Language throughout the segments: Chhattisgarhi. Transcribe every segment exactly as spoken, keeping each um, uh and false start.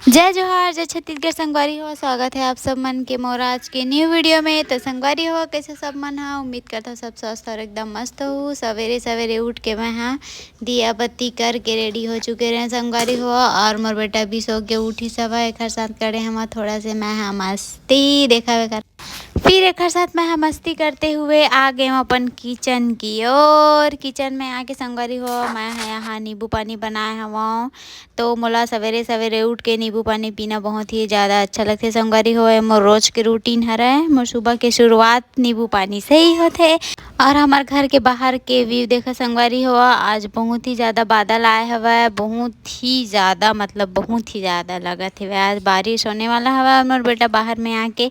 जय जोहार, जय छत्तीसगढ़ संगवारी हो, स्वागत है आप सब मन के मोर आज के न्यू वीडियो में। तो संगवारी हो, कैसे सब मन हा? उम्मीद करता हूँ सब स्वस्थ और एकदम मस्त हो। सवेरे सवेरे उठ के मैं हा दिया बत्ती करके रेडी हो चुके रहे संगवारी हो, और मोर बेटा भी सो के उठी सब है, एकर साथ करे हम थोड़ा से मैं हा मस्ती देखावे कर। फिर एकर साथ मैं हा मस्ती करते हुए आ गए हूँ अपन किचन की ओर। किचन में आके संगवारी हो, मैं हा यहाँ नींबू पानी बनाए हवं। तो मोला सवेरे सवेरे उठ के नींबू पानी पीना बहुत ही ज़्यादा अच्छा लगथे संगवारी हो। ये मोर रोज के रूटीन हरय। मोर सुबह के शुरुआत नींबू पानी से ही होथे। और हमार घर के बाहर के व्यू देखा संगवारी हो, आज बहुत ही ज़्यादा बादल आए हवय, बहुत ही ज़्यादा, मतलब बहुत ही ज़्यादा लगत हवय आज बारिश होने वाला हवय। और मोर बेटा बाहर में आके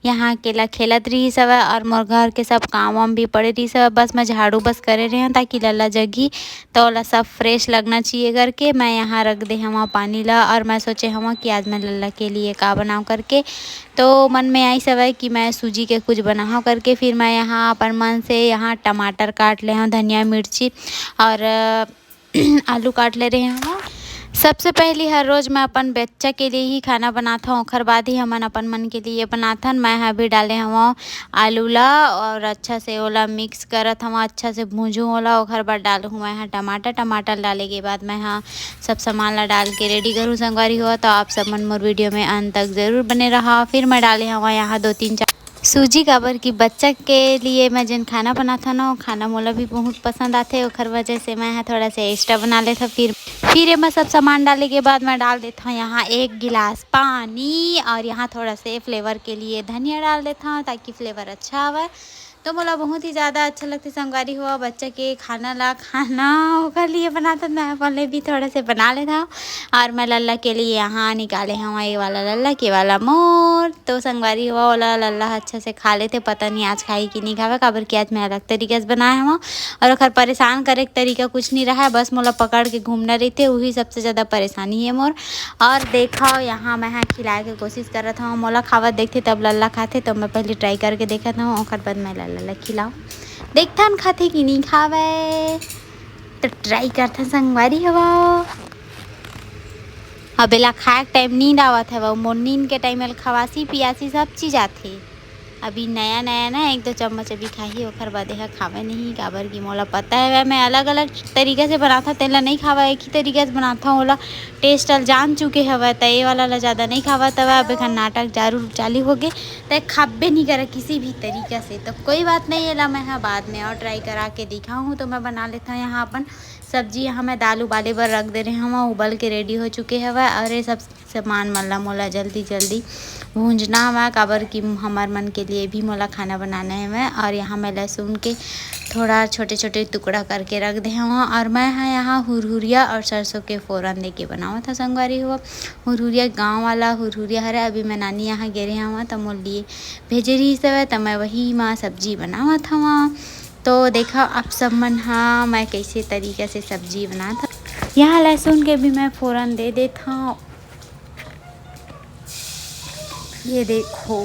यहाँ अकेला खेलत रहिस हवय और मोर घर के सब काम वाम भी पड़े रहिस हवय। बस मैं झाड़ू बस करे रहे हूँ ताकि लल्ला जगी तो ओला सब फ्रेश लगना चाहिए करके मैं यहाँ रख दे हवा पानी ला। और मैं सोचे हवा कि आज मैं लल्ला के लिए का बनाऊँ करके, तो मन में आइस हवय कि मैं सूजी के कुछ बनाऊँ करके। फिर मैं यहाँ अपन मन से यहाँ टमाटर काट ले हूँ, धनिया मिर्ची और आलू काट ले रहे हूँ। सबसे पहली हर रोज मैं अपन बच्चा के लिए ही खाना बनाता हूँ, ओखर बाद ही हमन अपन मन के लिए बनाथन। मैं हा भी डाले हूँ आलू ला और अच्छा से ओला मिक्स करत हूँ, अच्छा से भूंजू ओला। ओखर बाद डालहूँ मैं हा टमाटर। टमाटर डाले के बाद मैं हा सब सामान ला डाल के रेडी करूँ संगवारी हो। तो आप सब मन मोर वीडियो में अंत तक जरूर बने रहा। फिर मैं डाले हूँ यहाँ दो तीन चार सूजी, काबर कि बच्चा के लिए मैं जेन खाना बनाथन ना, वो खाना मोला भी बहुत पसंद आथे, ओखर वजह से मैं हा थोड़ा से एक्स्ट्रा बना लेथव। फिर फिर एमा सब सामान डाले के बाद मैं डाल देथव यहाँ एक गिलास पानी और यहाँ थोड़ा से फ्लेवर के लिए धनिया डाल देथव ताकि फ्लेवर अच्छा आवे। तो मोला बहुत ही ज़्यादा अच्छा लगथे संगवारी हो बच्चा के खाना ला खाना, ओकर लिए बनाथन, मैं अपन ले भी थोड़ा से बना लेथव। और मैं लल्ला के लिए यहाँ निकाले हूँ ये वाला लल्ला के वाला मोर। तो संगवारी हो ओला लल्ला अच्छा से खा लेथे, पता नहीं आज खाही कि नहीं खावे, काबर कि आज मैं अलग तरीका से बनाए हूँ और ओकर परेशान करे के तरीका कुछ नहीं रहा है, बस मोला पकड़ के घूमना रहिथे, वही सबसे ज़्यादा परेशानी है मोर। और देखो यहाँ मैं हा खिलाए के कोशिश करत हूँ, मोला खावत देखथे तब लल्ला खाथे, तो मैं पहले ट्राई करके देखत हूँ, ओकर बाद मैं लल्ला ला खिलाऊँ। देखथन खाथे कि नहीं खावे, तो ट्राई करथन संगवारी हो। अब एला खाए के टाइम नींद आवत हवय, मोर नींद के टाइम एला खवासी पियासी सब चीज आथे। अभी नया नया ना एक दो चम्मच अभी खाही, ओखर बाद एहा खावे नहीं, काबर कि मोला पता हवय मैं अलग अलग तरीका से बनाथव, तेला नहीं खावा, एक ही तरीका से बनाथव, ओला टेस्ट ल जान चुके हवय, त ए वाला ला ज़्यादा नहीं खावा। तब अब एखर नाटक जरूर चालू होगे, त खाबे नहीं करे किसी भी तरीका से। तो कोई बात नहीं, एला मैं हा बाद में और ट्राई करा के दिखाऊँ। तो मैं बना लेथव यहाँ अपन सब्जी। यहाँ मैं दाल उबाले बर रख दे रहे हवं, उबल के रेडी हो चुके हवय। और ये सब सामान मन ला मोला जल्दी जल्दी भूंजना हवय, काबर कि हमर मन के लिए भी मोला खाना बनाना हवय। और यहाँ मैं लहसुन के थोड़ा छोटे छोटे टुकड़ा करके रख दे हवं। और मैं हा यहाँ हुरहुरिया और सरसों के फोरन दे के बनावत हव संगवारी हो। हुरहुरिया गाँव वाला हुरहुरिया हरे, अभी मैं नानी यहाँ गे रहे हवं त मोर लिए भेजे रहिस हवय, त मैं वही मा सब्जी बनावत हवं। तो देखा आप सब मन हा मैं कैसे तरीका से सब्जी बनात हव। यहाँ लहसुन के भी मैं फोरन दे देत हव। ये देखो,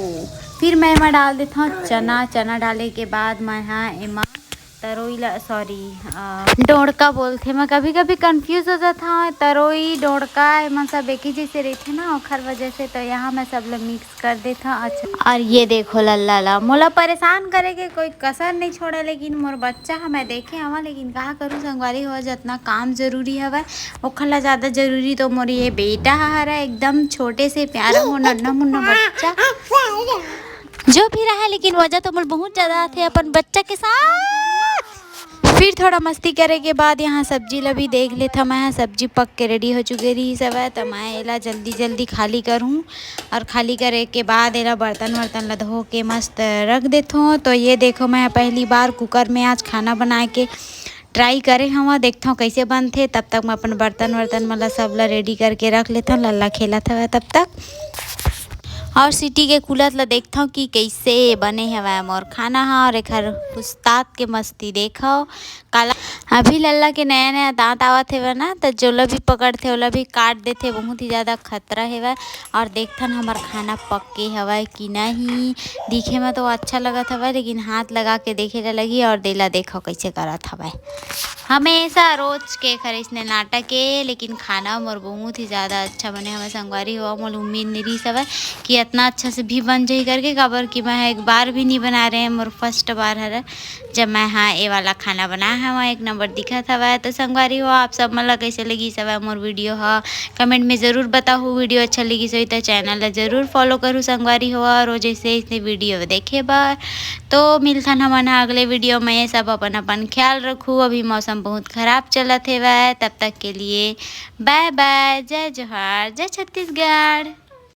फिर मैं एमा डाल देत हव चना। चना डाले के बाद मैं हा एमा तरोई ला, सॉरी, डोड़का बोलथे, मैं कभी कभी कंफ्यूज हो जात हव। तरोई डोड़का एमन सब एक ही जैसे रहिथे ना, ओखर वजह से। तो यहाँ मैं सब ला मिक्स कर देथव। अच्छा, और ये देखो लल्ला ला, मोला परेशान करे के कोई कसर नहीं छोड़ा, लेकिन मोर बच्चा ह मैं देखे हवं, लेकिन का करूँ संगवारी हो, जतना काम जरूरी हवय ओखर ला ज्यादा जरूरी तो मोर ये बेटा ह हरय, एकदम छोटे से प्यारा मोर नन्ना मुन्ना बच्चा जो भी रहा, लेकिन वजह तो मोर बहुत ज्यादा आथे अपन बच्चा के साथ। फिर थोड़ा मस्ती करे के बाद यहाँ सब्जी ला भी देख लेथव। मैं ह सब्जी पक के रेडी हो चुके रहिस हवय, त मैं एला जल्दी जल्दी खाली करहूँ और खाली करे के बाद एला बर्तन वर्तन ला धो के मस्त रख देथों। तो ये देखो, मैं पहली बार कुकर में आज खाना बनाए के ट्राई करे हवं, देखथों कैसे बनथे। तब तक मैं अपन बर्तन वर्तन मन ला सब ला रेडी करके रख लेथों, लल्ला खेलत हवय तब तक। और सीटी के खुलत ला देखथव कि कइसे बने हवय मोर खाना ह। और एखर उस्ताद के मस्ती देखव। काला, अभी लल्ला के नया नया दांत आवत हेवय ना, त जोला भी पकड़थे, ओला भी काट देथे। बहुत ही ज्यादा खतरा हेवय। और देखथन हमर खाना पक गे हवय कि नहीं। दिखे म तो अच्छा लगत हवय, लेकिन हाथ लगा के देखे ला लगही। और देला देखव कइसे करत हवय। हमेशा रोज के एखर अइसने नाटक ए, लेकिन खाना मोर बहुत ही ज्यादा अच्छा बने हवय संगवारी हो। मोला उम्मीद नइ रिहिस हवय कि अतना अच्छा से भी बन जाही करके, काबर कि मैं ह एक बार भी नइ बनाए रहें, मोर फर्स्ट बार हरय जब मैं ह ए वाला खाना बनाए हवं। एक नंबर दिखत हवय। तो संगवारी हो, आप सब मन ला कइसे लगिस हवय मोर वीडियो ह, कमेंट में जरूर बताहू। वीडियो अच्छा लगिस होही त चैनल ला जरूर फॉलो करहू संगवारी हो, और रोज अइसे अइसने वीडियो देखे बर। तो मिलथन हमन ह अगले वीडियो में। सब अपन अपन ख्याल रखू। अभी मौसम बहुत खराब चलत हेवय, तब तक के लिए बाय बाय, जय जोहार, जय छत्तीसगढ़।